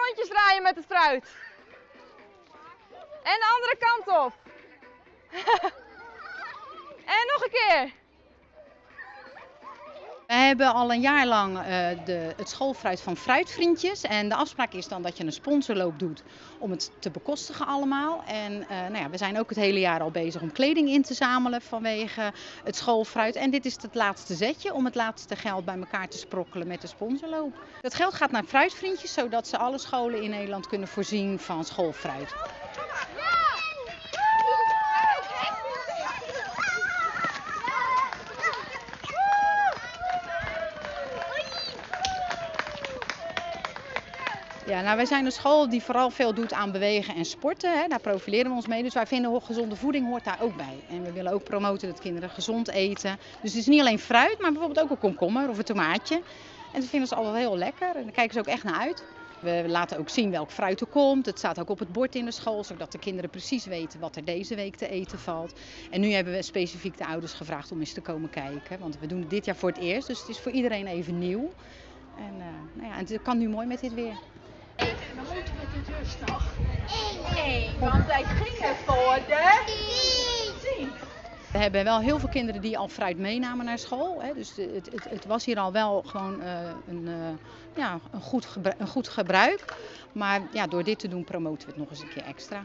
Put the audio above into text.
Rondjes draaien met het fruit. En de andere kant op. En nog een keer. We hebben al een jaar lang het schoolfruit van Fruitvriendjes. En de afspraak is dan dat je een sponsorloop doet om het te bekostigen allemaal. En we zijn ook het hele jaar al bezig om kleding in te zamelen vanwege het schoolfruit. En dit is het laatste zetje om het laatste geld bij elkaar te sprokkelen met de sponsorloop. Dat geld gaat naar Fruitvriendjes, zodat ze alle scholen in Nederland kunnen voorzien van schoolfruit. Wij zijn een school die vooral veel doet aan bewegen en sporten. Hè. Daar profileren we ons mee. Dus wij vinden gezonde voeding hoort daar ook bij. En we willen ook promoten dat kinderen gezond eten. Dus het is niet alleen fruit, maar bijvoorbeeld ook een komkommer of een tomaatje. En dat vinden ze altijd heel lekker en daar kijken ze ook echt naar uit. We laten ook zien welk fruit er komt. Het staat ook op het bord in de school, zodat de kinderen precies weten wat er deze week te eten valt. En nu hebben we specifiek de ouders gevraagd om eens te komen kijken. Want we doen het dit jaar voor het eerst, dus het is voor iedereen even nieuw. En het kan nu mooi met dit weer. Dan moeten we het dus nog. 1, want wij gingen voor de 10. We hebben wel heel veel kinderen die al fruit meenamen naar school. Hè. Dus het was hier al wel gewoon een goed gebruik. Maar door dit te doen promoten we het nog eens een keer extra.